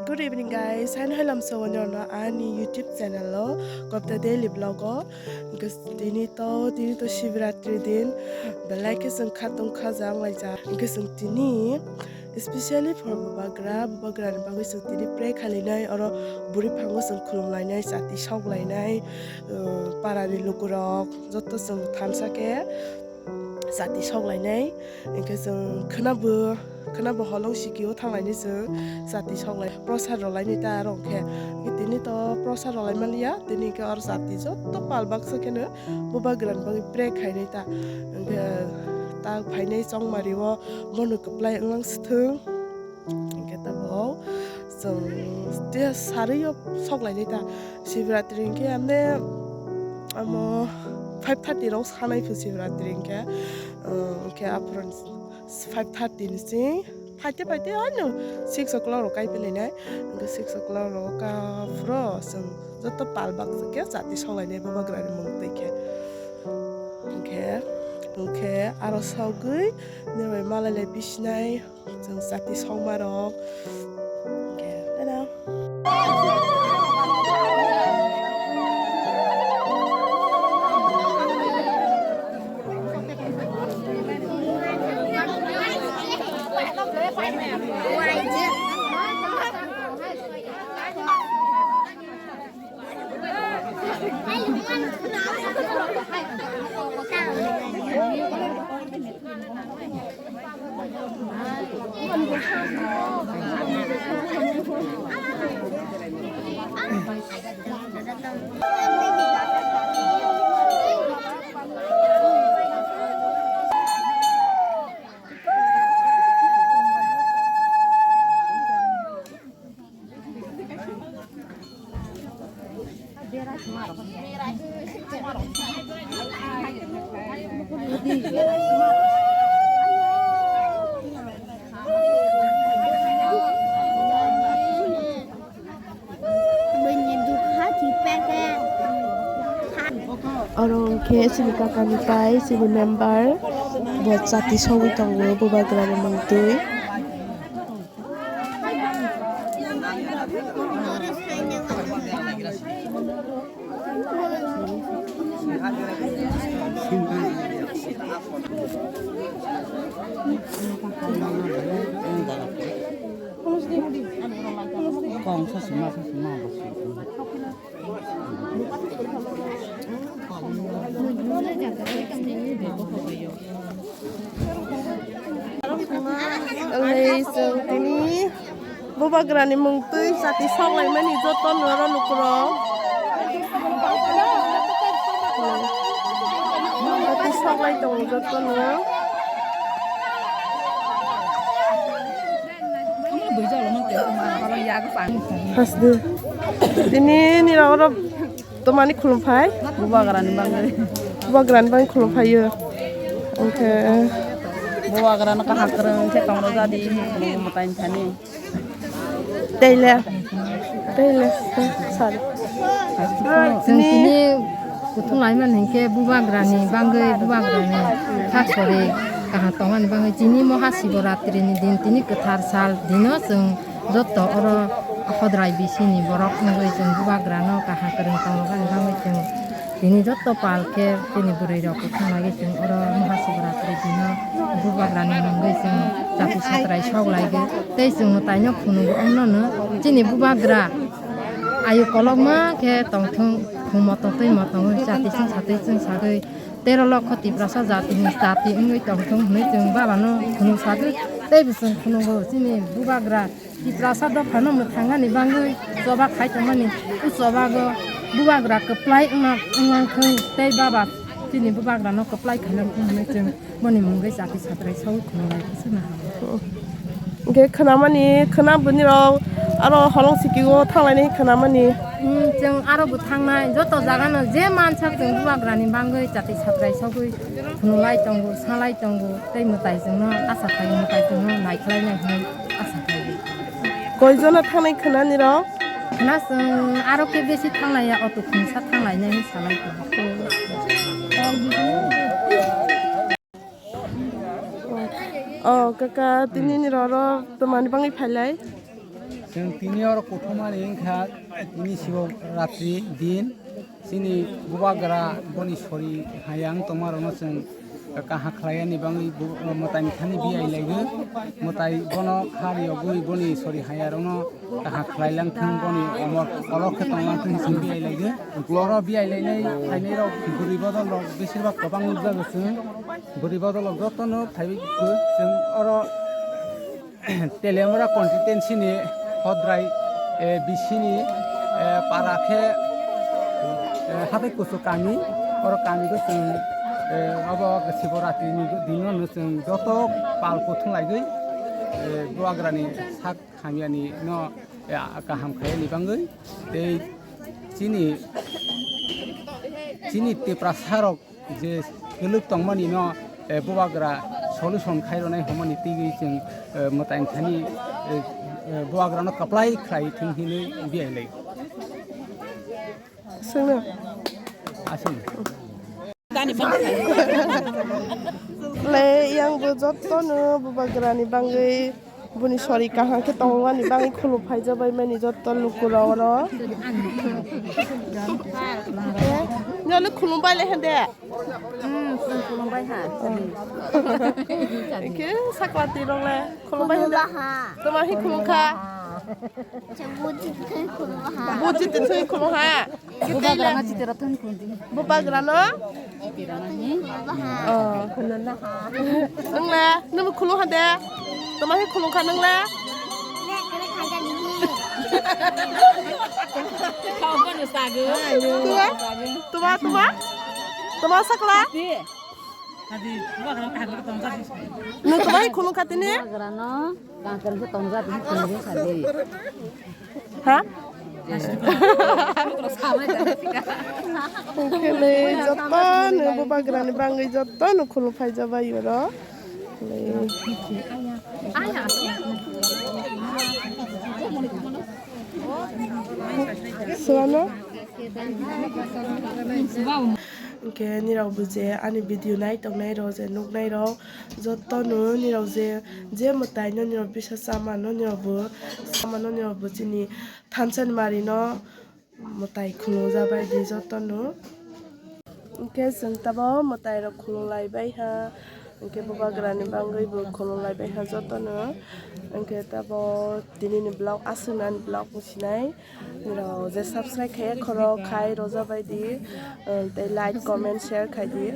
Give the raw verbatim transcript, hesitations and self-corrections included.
Good evening, guys. Haino hai lamsao norno ani YouTube channel o Gopta Daily Vlog o. Hwnkhe tini to, tini to Shivratri din. Belai khe chwng khatong khaja wnglaijak. Hwnkhe chwng tini specially for Bubagra, Bubagra ni bagwi chwng tini pray khalinai, oro buri phango chwng khulumlainai, chati soklainai, uh, para ni lukurok joto chwng thansa khe chati soklainai, hwnkhe chwng khwnabo, khwnabo holong sikio thanglainai chwng chati soklai, prosad rwlainai ta aro hwnkhe, hwnkhe tini to prosad rwlai manliya, tini hwnkhe oro chati joto pal baksa kheno Bubagra ni bagwi pray khainai ta, hwnkhe ta phainai chongmari o bono kwplai wnglang swthwng. Hwnkhe tabuk chwng tei sarwi o soklainai ta. Shivratri hwnkhe ande amo five thirty rok sanai phu Shivratri hwnkhe, uh, hwnkhe aphuru five thirty ni sing phaite phaite ano six o'clock rok kai pelainai. Hwnkhe six o'clock rok ka phuru chwng joto pal baksa khe chati soklainai Bubagra ni mung twi khe. Hwnkhe, hwnkhe aro sogwi nini bai malai lai bisinai. Chwng chati songmarok. Hwnkhe, tara. Oro hwnkhe chini kakani pai, chini member bo chati sogwi tongo Bubagrani mungtwi. Wngwi chwng tini Bubagrani mungtwi chati soklaimani jotono oro lukurok. Chati soklai tongo jotono. Haste. Tini nini rok oro tomani khulum phai. Bubagrani bagwi. Bubagrani bagwi khulum phaio. Hwnkhe. Bubagrano kaham kwrwng khe tongro jadi khulum mwtai thani. Taile. Taile. Sorry. Chwng tini kuthum laimani hinkhe Bubagrani bagwi, Bubagrani kha sori kaham tongmani bagwi chini Maha Shivaratri ni din, tini kwthar sal dino chwng joto oro hodrai bisini borok wngwi chwng Bubagrano kaham kwrwng tongmani bagwi chwng tini joto pal khe chini bwrwi rok kuthum laiwi chwng oro Maha Shivaratri dino Bubagrani mungwi chwng chati satrai sok laigwi tei chwng mwtaino phunugo, wngnono chini Bubagra ayu kolokma khe tongthung, phumo tongtwi motongwi chati chwng satwi chwng sagwi tero lokho Tiprasa jatini chati wngwi tongthung hwnwi chwng babano phunuk sagwi teibo chwng phunugo chini Bubagra Tiprasa dophano mwthangani bagwi choba khai tongmani, o chobago Bubagra kwplai wngma wngwang thung tei baba chini Bubagrano kwplai khainani thung hwnwi chwng boni mungwi chati satrai saui khulumlai khe chwngno hamya. Hwnkhe khwnamani, khwna bwinirok aro holong sikio thanglainai khwnamani. Hmm, chwng aro bo thangnai, joto jagano je mansak chwng Bubagrani bagwi chati satrai sagwi khulumlai tongo, salai tongo, tei mwtai chwngno asa khlaio, mwtai chwngno naikhlainai hwnwi. Koi jona thangnai khwnani rok? Khwna chwng aro khe besi thanglaiya, auto khungsa thanglainai hinwi salai tongo. Oh, kaka, tini ni roro twmani bagwi phailai? Chwng tini oro kuthumani wngkha, tini Sibo Ratri din, chini bubagra boni sori hayang tongmarokno chwng kaham khlaiyani bagwi bu-, mwtaini thani biyai laigo. Mwtai bono kha riyogwi boni sori hayarokno kaham khlai langthwng, boni omor kolok khe tong langthwng hinwi biyai laigo. Oro biyai lainai phainairok bwrwi bodolrok besibak kwbang nukjago chwng. Bwrwi bodolrok jotono phaiwi chwng oro Teliamura constituency ni Hodrai, eh, B C ni, eh, para khe, eh, Hatai Kusu kami, oro kami go chwng, eh, obo Siboratri ni din no chwng joto pal kuthung laigwi, eh, bubagra ni sak hamya ni no, eh, kaham khaiyani bagwi tei chini, chini Tiprasa rok je kwlwk tongmani no, eh, bubagra solution khairwnai hwnmani twiwi chwng, eh, mwtai thani, eh, eh, bubagrano kwplai khlai thung hinwi biyai lai. Swngno. Aswng. Le, yang bo jotono bubagrani bagwi Boni sori kaham khe tongmani bagwi khulum phaijabai mani joto lukurok oro. Nole khulum bai le hande. Hmm, khulum bai ha. Khe sakla tirok le khulum bai hande. Toma hi khulum kha. Buji tin soi khulum ha. Bubagrano chitiro thun kundi. Bubagrano? Chitiro nani? Oh. Nung le, nung khulung hade. Toma hi khulung kha nung le? Kau kono sagu. Tuma? Tuma, tuma? Tuma sakla? Nung toma hi khulung kha tini? Bubagrano. Kangkal khe tongjak, khe tongjak sadi. Ha? Kele jotono bubagrani bagwi jotono khulum phaijabai oro. Suwano? Hwnkhe nirok bo je ani video nai tongnai rok je nuknai rok jotono nirok je, je mwtai no nirok bisa chamano nirok bo, chamano nirok bo chini thansa ni mari no mwtai khulungjak bai di jotono. Hwnkhe chwng tabo mwtai rok khulunglai bai ha, hwnkhe bubagrani bagwi bo khulunglai bai ha jotono. Hwnkhe tabo tini ni vlog aswk nani vlog wng sinai. Nirok je subscribe khe khoro khai roja bai di, um, tei like, comment, share khai di.